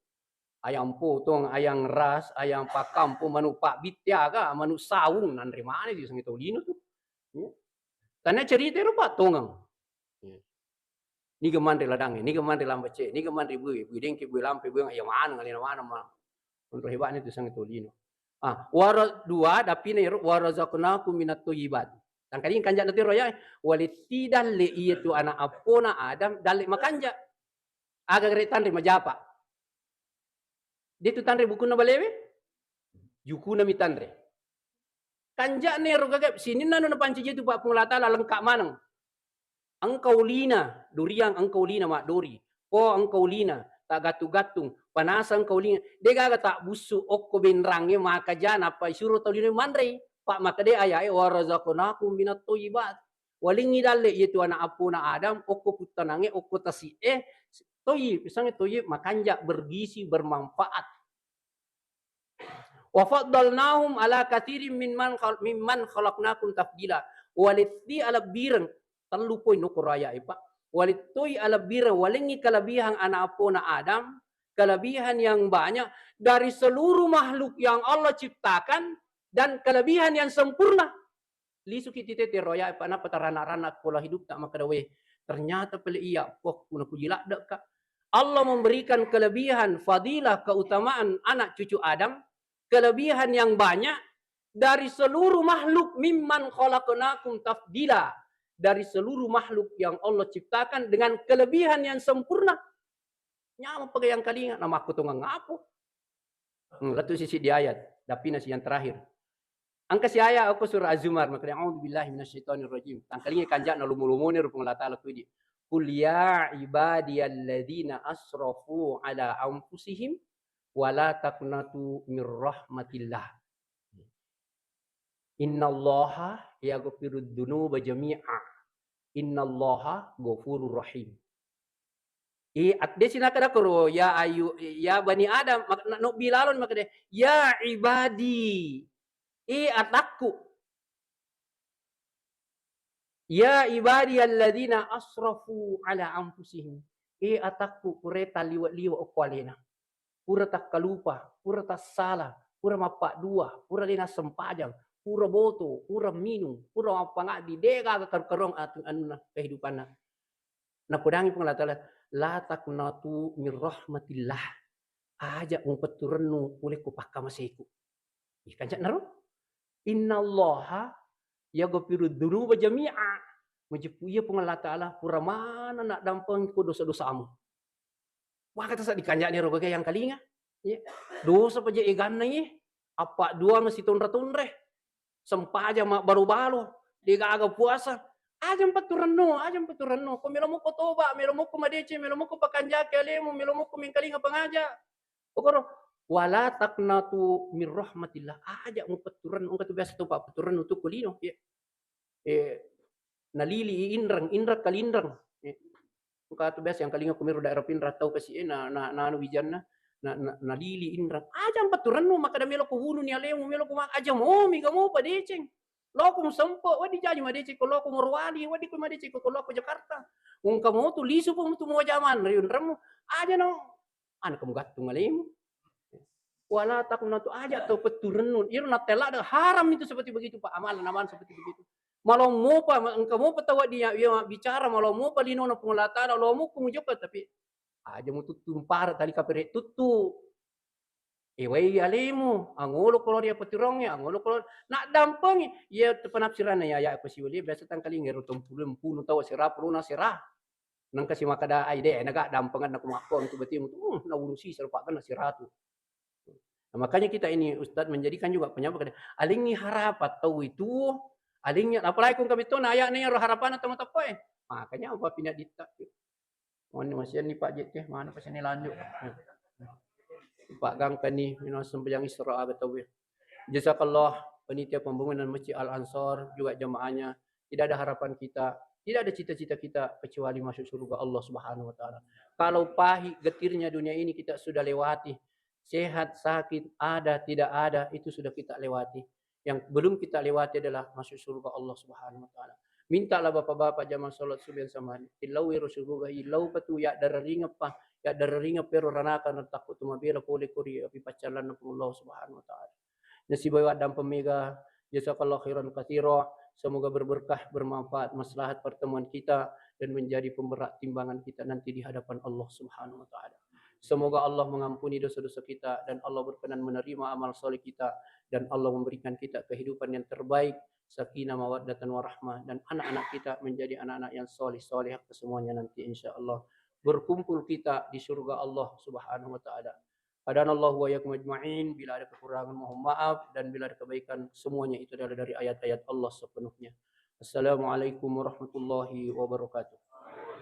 Ayam potong, ayam ras, ayam pakkampo, manu' pabbitte aga, manu' sawung, nanre maneng tu sengnge tau lino tu. Iya. Tanna cerita ero, Pak, tongeng. Iya. Niga manre ladangnge, niga manre lambece, niga manre bue, bue dengke, bue lampe, bue iya maneng, alena maneng ma. Onro hebatna tu sengnge tau lino. Ah, wara-, dua, dappina ero, "Warazaqnakum minat thayyibat." Tangkalinga kanja'na tu ero ya, waletti dalle iya tu ana' appona Adam, dalle makanja'. Aga gare tanre majapa. De'tu tanre bukunna balewe? Jukunami tanre. Kanja'na ero gaga sininna anu napancaji tu, Pak, Puang Allah Ta'ala lengka' maneng. Engka ulina, duriang engka ulina maddori. Po engka ulina, taggattung-gattung, panasa engka ulina. De'gaga tabbussu okko benrangnge makaja nappa isuro tau linoe manrei. Pak, makkeda aya'e, "Warazaqnakum minat thayyibat." Walengngi dalle iyatu ana' appona Adam, okko puttanangnge, okko tasi'e, toyib, misalnya toyib, makanja', bergizi, bermanfaat. "Wa faddalnahum ala katsirin mimman khal-, mimman khalaqnakum tafdila." Waletti alebbireng, tellu poin okko aya'e, Pak. Walettoi alebbireng, walengngi kelebihan ana' appona Adam, kelebihan yang banyak dari seluruh makhluk yang Allah ciptakan dan kelebihan yang sempurna. Lisuki titete ro aya'e, Pak, nappa tarana-rana pola hidupta makkeda, "Weh, ternyata pale iya, poh, kuna puji ladde'ka." Allah memberikan kelebihan, fadilah, keutamaan anak cucu Adam, kelebihan yang banyak dari seluruh makhluk, "Mimman khalaqnakum tafdila." Dari seluruh makhluk yang Allah ciptakan dengan kelebihan yang sempurna. Nyameng pegawai yang kalinga, namakkutongeng apo? Hmm, lettu sisi di ayat, dapi nasi yang terakhir. Engka si ayat aku surah Az-Zumar, makanya a'udzubillahi minasyaitonirrajim. Tangkalingi kanjak na lumu-lumuni ro Puang Allah Ta'ala kudi. Qul ya ibadiyalladzina asrafu ala anfusihim wa la taqnatu mir rahmatillah. Innallaha yaghfirudz dzunuba jami'a. Innallaha ghafurur rahim. I, at-, de sinakada koro, ya ayu, ya bani Adam, mak-, na-, nobbi lalon makade, "Ya ibadi, e atakku. Ya ibadi alladzina asrafu ala anfusihim." E atakku, pura taliwa-liwa okko alena. Pura takkalupa, pura tassala, pura mappaddua, pura lena sempajang, pura boto, pura minung, pura mappangaddi, de gaga karu-karuang atu-, anunna kehidupanna. Napodangi Puang Allah Ta'ala, "La taqnatu min rahmatillah." Aja mupetturennu pole ko pakkamaseku. Ih, kanjak naro? "Innallaha yaghfiru dzunuba jami'a." Majeppu iya Puang Allah Ta'ala, pura maneng naddampengko dosa-dosamu. Wah, kata sa dikanjak ni roga yang kalinga. Iya. Dosa paja eganna ye. Apa duang sitonra-tonre. Sempajang mabbalo-balo, degaga puasa. Aja mpetturenno, aja mpetturenno. Ko melo mokko toba, melo mokko madeceng, melo mokko pakanjaki alemu, melo mokko mengkalinga pangaja. Pokoro, "Wala taqnatu min rahmatillah." Aja mupetturenno, engka tu biasa topa petturenno tu ko lino. Iya. Eh, nalili inreng, inreng kalinreng. Eh, Engka tu biasa yang kalinga kumiro daerah Pinrang tau kasi, eh, na, na, na anu wijanna, na, na, nalili inreng. Aja mpetturennu, makkada melo ko wunu ni alemu, melo ko ma-, aja mo, miga mo padeceng. Loko musempe, wedding jaji madeceng ko loko Morowali, wedding ko madeceng ko loko Jakarta. Engka mo tu lisu pun tu mo jaman, riunremmu. Aja no, ana kamu gattung alemu. Wala taqnatu, aja tau petturennu. Iro nattella de haram itu seperti begitu, Pak. Amalan-amalan seperti begitu. Malommopa, ma-, engka mopa tau di ya, ya bicara, malommopa linona Puang Allah Ta'ala, lomo ku mujokka, tapi aja mututtu mpara tali kapere tuttu. E wai alemu, angolo kolo ria petirong ya, angolo kolo nak dampengi. Iya penafsiran ya, ya apa sih, biasa tangkalinga ro tempulu, empunu tau sera, puluna sera. Nengka si makkada, "Ai, de, naga dampengan naku makko tu betimu tu, uh, naurusi serupakkan na siratu." Nah, makanya kita ini, Ustadz, menjadikan juga penyebab kada alingi harapan tau itu, alingi, apalagi kung kami tu, nah, ayah ni ro harapan atau mata poe. Makanya apa pindah ditak. Mani masih ni Pak Jet, mana pasal ni lanjut. Pak Gangka ni, minum sembahyang Isra aga tau ya. Jazakallah, panitia pembangunan Masjid Al Ansor, juga jamaahnya. Tidak ada harapan kita, tidak ada cita-cita kita kecuali masuk surga Allah Subhanahu wa Ta'ala. Kalau pahit getirnya dunia ini kita sudah lewati, sehat, sakit, ada, tidak ada, itu sudah kita lewati. Yang belum kita lewati adalah masuk surga Allah Subhanahu wa Ta'ala. Mintalah bapak-bapak jamaah salat subuh yang sama hari. Illau ero surga, illau patu ya dararinga pa, ya dararinga pero ranaka na takut tu mabela pole kori api paccalanna Allah Subhanahu wa Ta'ala. Nasibai waddampeng mega, jazakallahu khairan katsira. Semoga berberkah, bermanfaat, maslahat pertemuan kita dan menjadi pemberat timbangan kita nanti di hadapan Allah Subhanahu wa Ta'ala. Semoga Allah mengampuni dosa-dosa kita dan Allah berkenan menerima amal soleh kita dan Allah memberikan kita kehidupan yang terbaik, sakinah, mawaddatan warahmah, dan anak-anak kita menjadi anak-anak yang soleh-soleh kesemuanya nanti, insya Allah. Berkumpul kita di surga Allah Subhanahu wa Ta'ala. Hadanallahu wa iyyakum ajma'in. Bila ada kekurangan, mohon maaf, dan bila ada kebaikan, semuanya itu adalah dari ayat-ayat Allah sepenuhnya. Assalamualaikum warahmatullahi wabarakatuh.